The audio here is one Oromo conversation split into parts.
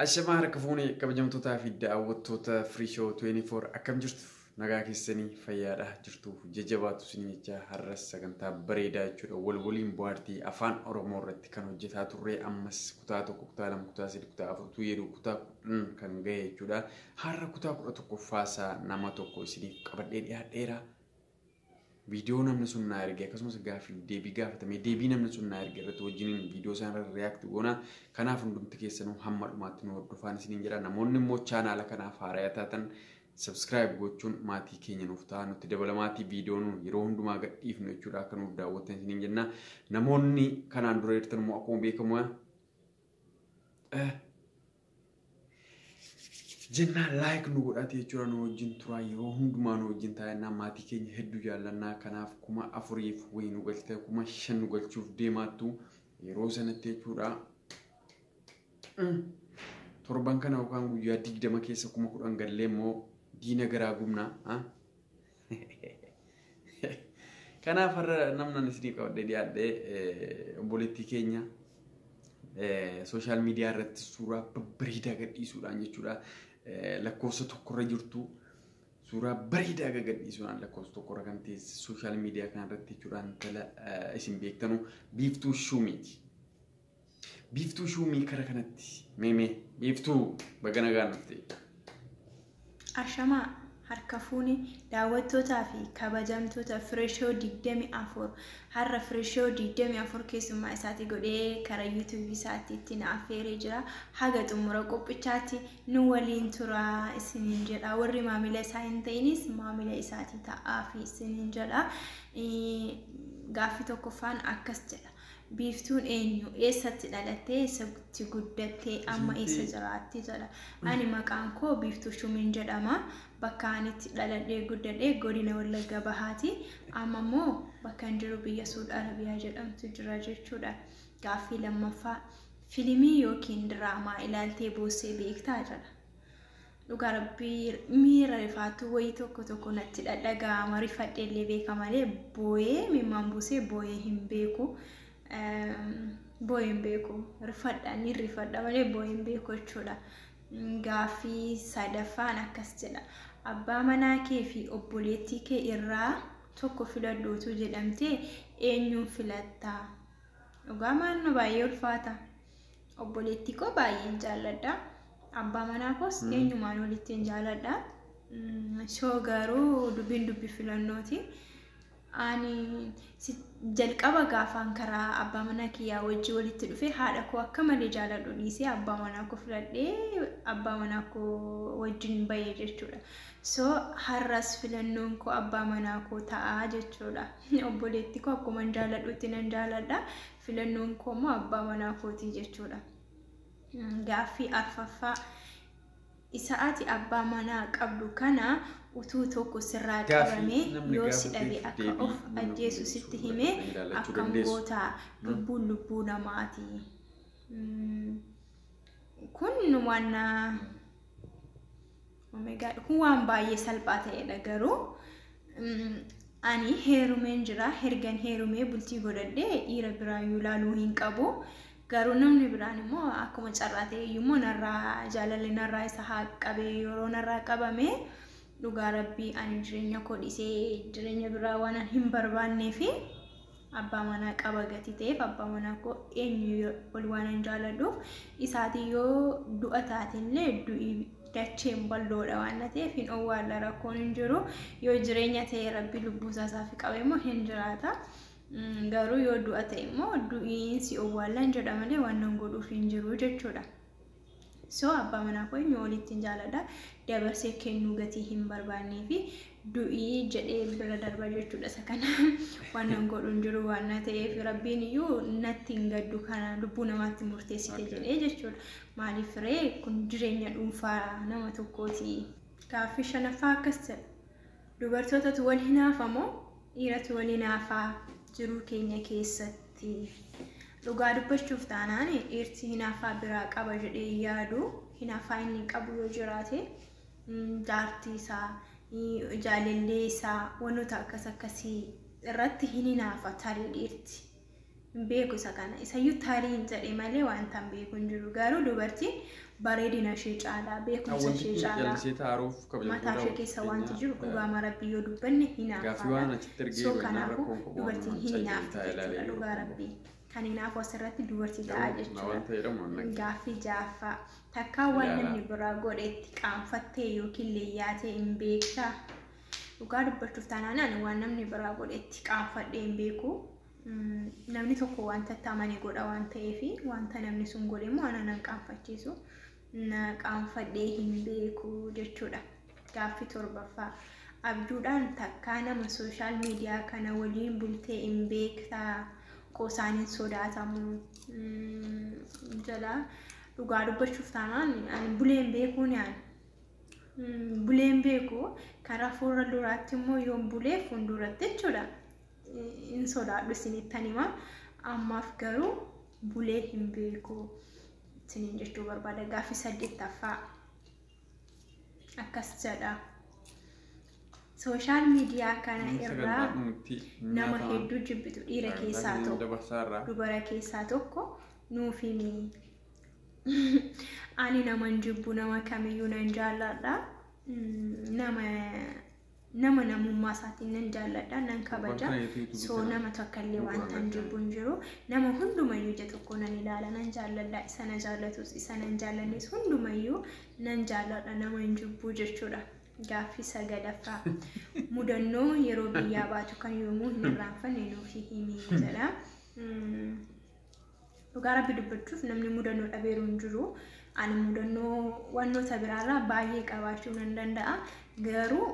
Ashamaa harka fuunee kabajamtootaa fi daawwattoota Free Show 24, akkam jirtu? Nagaa keessanii, fayyaadha jirtu? Jajjabaatu isin jecha. Har'as sagantaa bareedaa jechuudha, wal waliin bohaartii afaan Oromoo irratti kan hojjetaa turre, ammas kutaa 1, kutaa 2, kutaa 3, kutaa 4 jedhu kutaa 10 kan gahe jechuudha. Har'a kutaa 11ffaasaa nama tokko isiniif qabadhee dhiyaadheera. Viidiyoo namni sun naa erge, akkasumas gaaffii deebii gaafatame, deebii namni sun naa erge irratti wajjiniin viidiyoo isaan irra react goona. Kanaaf hundumti keessanuu hamma dhumaatti nu hordofaan isiniin jedha. Namoonni immoo chaanaala kanaaf haaraa taatan subscribe gochuun maatii keenya nuuf ta'a, nutti dabalamaatii viidiyoo nu yeroo hundumaa gadhiifnu jechuudha akka nuuf daawwattan isiniin jenna. Namoonni kanaan dura jirtan immoo akkuma beekamu jennaan like nu godhate jechuudha, nu wajjin turaa, yeroo hundumaa nu wajjin taa'annaa, maatii keenya hedduu jaallannaa. Kanaaf 4000f wayii nu galchite, 5000 nu galchuuf deemaattu yeroo sanatti jechuudha. Torban kana yookaan guyyaa 20 keessa 10,000 gallee immoo diina garaa gubnaa. Kanaaf har'a namni isiniif qabadhee dhiyaadhee obboleettii keenya social media irratti suuraa babbareedaa gadhiisuudhaan jechuudha. Lakkoofsa tokkorra jirtu, suuraa bareedaa gadhiisuudhaan lakkoofsa tokkorra kan teesse social media kanarratti jechuudha, intala isin beektanu Biiftuu Shuumiiti. Biiftuu Shuumii kara kanatti meemee Biiftuu baga nagaan dhufte. Ashamaa harka fuune daawwattootaa fi kabajamtoota Fireeshoo 24. Har'a Fireeshoo 24 keessummaa isaati godhee karaa yuutuubii isaatti itti na affeeree jira. Haga xumura qophichaatti nu waliin turaa isiniin jedha. Warri maamila isaa hin ta'inis maamila isaatii ta'aa fi isiniin jedha. Gaaffii tokkoffaan akkas jedha. Biiftuun eenyu? Eessatti dhalattee? Eessatti guddattee? Amma eessa jiraatti? Jedha. Ani maqaan koo Biiftuu Shumiin jedhama. Bakka ani itti dhaladhee guddadhee godina Wallagga Bahaati. Amma immoo bakka hin jiru biyya Suud Arabiyaa jedhamtu jira jechuudha. Gaaffii lammaffaa. Filimii yookiin diraamaa ilaaltee boossee beektaa? Jedha. Dhugaa rabbii miira rifaatu wayii tokko tokko natti dhadhaga'ama, rifadheellee beeka malee boo'ee mimmaan buusee boo'ee hin beeku. Boo'ee hin beeku. Rifadha, ni rifadha malee boo'ee hin beeku jechuudha. Gaaffii sadaffaan akkas jedha. Abbaa manaa kee fi obboleettii kee irraa tokko filadhuutu jedhamtee eenyuun filattaa? Dhugaa maannoo baay'ee ulfaata. Obboleettii koo baay'een jaalladha. Abbaa manaa koos eenyumaan olitti hin jaalladha. So garuu dubbiin dubbii filannooti. Ani jalqaba gaafaan karaa abbaa manaa kiyyaa wajjii walitti dhufe haadha koo akka malee jaaladhu dhiisee abbaa manaa koo filadhee abbaa manaa koo wajjin bahee jechuudha. So har'as filannoon koo abbaa manaa koo ta'a jechuudha. Obboleettii koo akkuma jaaladhutti nan jaaladha. Filannoon koo immoo abbaa manaa kootii jechuudha. Gaaffii arfaffaa. Isa ati abbaa manaa qabdu kana utuu tokko sirraa qabame yoo si dhabe akka of ajjeesu sitti hime akkam gootaa? Lubbuun lubbuu namaati. Kun waan, oh my God, kun waan baay'ee salphaa ta'edha. Garuu ani heerumeen jira. Ergan heerumee bultii godhadhee dhiira biraayyuu ilaaluu hin qabu. Garuu namni biraan immoo akkuma carraa ta'e immoo narraa jaalalli narraa isa haa qabee, yeroo narraa qabame dhugaa rabbii ani jireenya koo dhiisee jireenya biraa waan hin barbaannee fi abbaa manaa qaba gati ta'eef, abbaa manaa koo eenyu ol waan hin jaaladhuuf, isaatii yoo du'a taatellee du'i dacheen bal'oodha waan ta'eef hin owwaalla, rakkoon hin jiru. Yoo jireenya ta'e rabbi lubbuu isaaf qabe immoo hin jiraata. Garuu yoo du'a ta'e immoo du'iinsi owwaallan jedha malee waan nan godhuuf hin jiru jechuudha. So abbaa manaa koo eenyu walitti hin jaaladha. Dabarsee kennuu gatii hin barbaannee fi du'ii jedhee bira darba jechuudha. Isa kana waan nan godhu hin jiru waan na ta'eef, rabbiin iyyuu natti hin gaddu kana lubbuu namaatti murteessite jedhee jechuudha. Maaliif ree, kun jireenya dhuunfaa nama tokkooti. Gaaffii shanaffaa akkas jedha. Dubartootatu wal hinaafa moo dhiiratu wal hinaafaa jiruu keenya keessatti? Dhugaa dubbachuuf taanaan dhiirti hinaafaa biraa qaba jedhee yaadu, hinaafaa inni qabu yoo jiraate jaartii isaa, jaalallee isaa, wantoota akkas akkasii irratti hin hinaafa tarii dhiirti. Hin beeku isa kana. Isayyuu tarii hin jedhe malee wanta hin beeku hin jiru. Garuu dubartiin bareedina ishee caalaa, beekumsa Wanti ishee kun caalaa, jallisee taaruuf mataa ishee keessa wanti kabajamtoota jiru dhugaa rabbii yoo dubbanne Gaaffii waan hinaafaadha. achitti ergee So yeroo innaan kanaafuu rakkoon qabu dubartiin waan hin cayyee hinaafti taa'ee ilaalee jechuudha yeroo dhugaa qabu. rabbii. Kan hinaafu asirratti dubartii ta'a Garuu na jechuudha. wanta jedhamu nag Gaaffii ja'affaa. Takkaa waan Ilaalaa. namni biraa godhetti qaanfattee yookiin leeyyaatee hin beektaa? Dhugaa dubbachuuf taanaan ani waan namni biraa godhetti qaanfadhee hin beeku. Namni tokko wanta itti amane godha waan ta'eef wanta namni sun godhe immoo ana nan qaanfachiisu. Na qaanfadhee hin beeku jechuudha. Gaaffii torbaffaa. Abjuudhaan takkaa nama social media kana waliin bultee hin beektaa? Qoosaan hin sodaatamu. Jala dhugaa dubbachuuf taanaan ani bulee hin beekuun ani. Bulee hin beeku karaa fuula duraatti immoo yoon bulee fuulduratti jechuudha. Hin sodaadhu isinittan hima. Ammaaf garuu bulee hin beeku isiniin jechuu barbaada. Gaaffii saddeettaffaa akkas jedha. Social media kana irraa Sagantaa dhumutti nama nyaata hedduu jibbitu dhiira keessaa sagantaa tokko dabarsaarraa dubara keessaa tokko nuuf himi. Ani naman jibbu nama kamiyyuu nan jaalladha. Nama namummaa isaatiin nan jaalladha, nan kabaja. So nama tokkollee wanta hin jibbu hin jiru. Nama hundumayyuu ija tokko nan ilaala, nan jaalladha. Isa na jaallatus, isa nan jaallannes hundumayyuu nan jaalladha, nama hin jibbu jechuudha. Gaaffii sagalaffaa. Mudannoo yeroo biyyaa baatu kan yoomuu hin irraanfanne nuuf himi jedha. Dhugaa rabbi dubbachuuf namni mudannoo dhabeeru hin jiru. Ani mudannoo wantoota biraarraa baay'ee qabaachuu nan danda'a. Garuu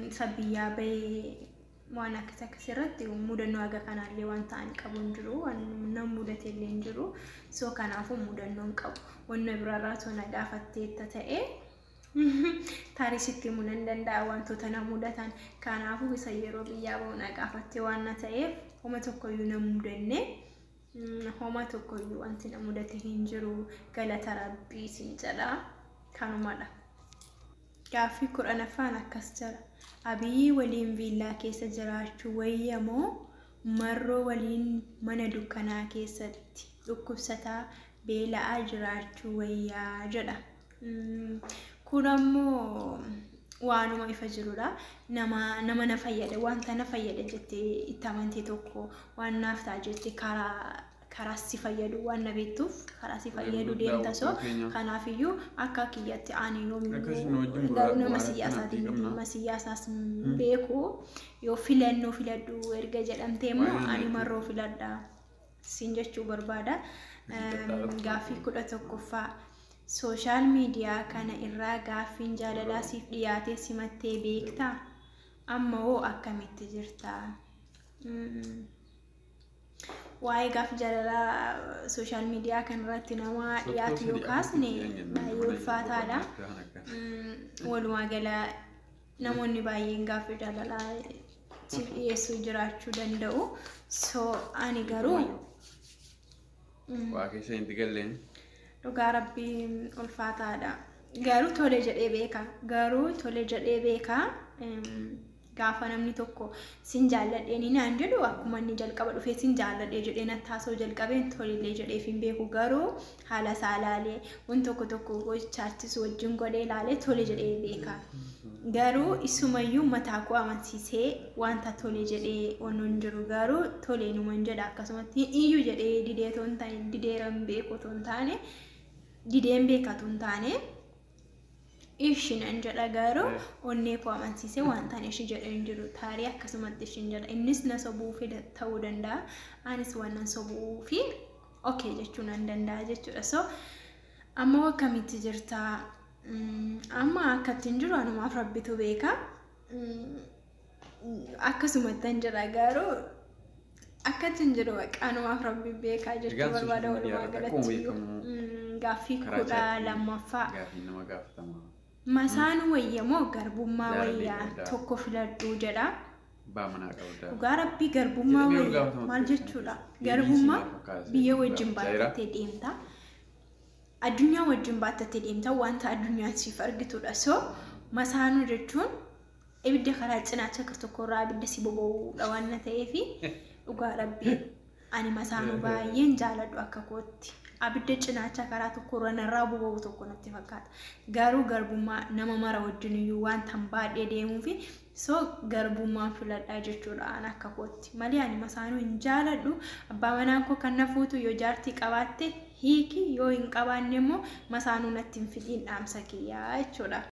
isa biyyaa bahee waan akkas akkasii irratti mudannoo haga kanaallee waan ta'an qabu hin jiru. Waan nan mudate illee hin jiru. So kanaafuu mudannoo hin qabu. Wanna biraarraa osoo na gaafatteetta ta'ee tarii sitti himuu nan danda'a wantoota na mudatan. Kanaafuu isa yeroo biyyaa bahu na gaafatte waan na ta'eef homa tokkoyyuu na mudanne. Homa tokkoyyuu wanti na mudate hin jiru. Galata rabbii siin jedha. Kanumadha. Gaaffii 10ffaan akkas jedha. Abiyyi waliin viillaa keessa jiraachuu wayya moo marroo waliin mana dukkanaa keessatti dhukkubsataa beela'aa jiraachuu wayyaa jedha. Kun ammoo waanuma ifa jirudha. Nama na fayyada wanta na fayyada jettee itti amantee tokko waan naaf ta'a jettee karaa si fayyadu waan na beektuuf karaa si fayyadu deemta so kanaafiyyuu akka kiyyatti ani yoomiyyuu garuu nama siyaasaatiin miti nama siyaasaas beeku yoo filannoo filadhu erga jedhamtee immoo ani marroo filadha siin jechuu barbaada. Gaaffii 11ffaa. Social media kana irraa gaaffiin jaalalaa siif dhiyaatee simattee beektaa? Amma hoo akkamitti jirta? Waa'ee gaaffii jaalalaa social media kanarratti nama dhiyaatu yoo kaasne baay'ee ulfaataadha. Walumaa gala namoonni baay'een gaaffii jaalalaa siif dhiyeessuu jiraachuu danda'u. So ani garuu Waa keessa hin galleen. Dhugaa rabbii ulfaataadha. Garuu tole jedhee beeka. Garuu tole jedhee beeka. Gaafa namni tokko sin jaalladhee ni naan jedhu akkuma inni jalqaba dhufee sin jaalladhee jedhee natti haasa'u jalqabeen tolillee jedheef hin beeku. Garuu haala isaa ilaalee waan tokko tokko gochaachisu wajjin godhee ilaalee tole jedhee beeka. Garuu isumayyuu mataa koo amansiisee wanta tole jedhee waan hin jiru garuu tole numan jedha akkasumatti hin iyyuu jedhee didee otoo hin taane dideera hin beeku otoo hin taane dideen beeka otoo hin taane ishinan jedha garuu onnee koo amansiisee wanta ani ishi jedhee hin jiru taarii akkasumatti ishin jedha innis na sobuu fida ta'uu danda'a anis waan nan sobuu fi okay jechuu nan danda'a jechuudha. So amma akkamitti jirtaa? Amma akkatti hin jiru anumaaf rabbitu beeka. Akkasumatti hin jira garuu akkatti hin jiru anumaaf rabbi beekaa jechuu Egaan barbaada social media walumaa irratti akkuma galatti. beekamu Gaaffii karaa kudha chaatii lammaffaa. Gaaffii nama gaafatama. Masaanuu wayya moo garbummaa Jaalallee wayyaa qabdaa. tokko filadhuu jedha. Abbaa manaa qabdaa. Dhugaa rabbii garbummaa Jedhamee ol wayya gaafatama maal ture. jechuudha? Deebiin Garbummaa si maal biyya fakkaata? wajjin Zaayira. baattatee deemta. Addunyaa wajjin baattatee deemta wanta addunyaan siif argitudha. So masaanuu jechuun ibidda karaa cinaacha tokkorraa ibidda si boba'uudha waan ta'eef dhugaa rabbii Ani masaanuu baay'een jaaladhu akka kootti. Abidda cinaacha karaa tokko irra narraa boba'u tokko natti fakkaata. Garuu garbummaa nama mara wajjin iyyuu waan tan baadhee deemuu fi soo garbummaan filadhaa jechuudha an akka kootti. Malee ani masaanuu hin jaaladhu. Abbaa manaan koo kan na fuutu yoo jaartii qabaatte hiiki, yoo hin qabaanne immoo masaanuu natti hin fidiin dhaamsa kiyyaa jechuudha.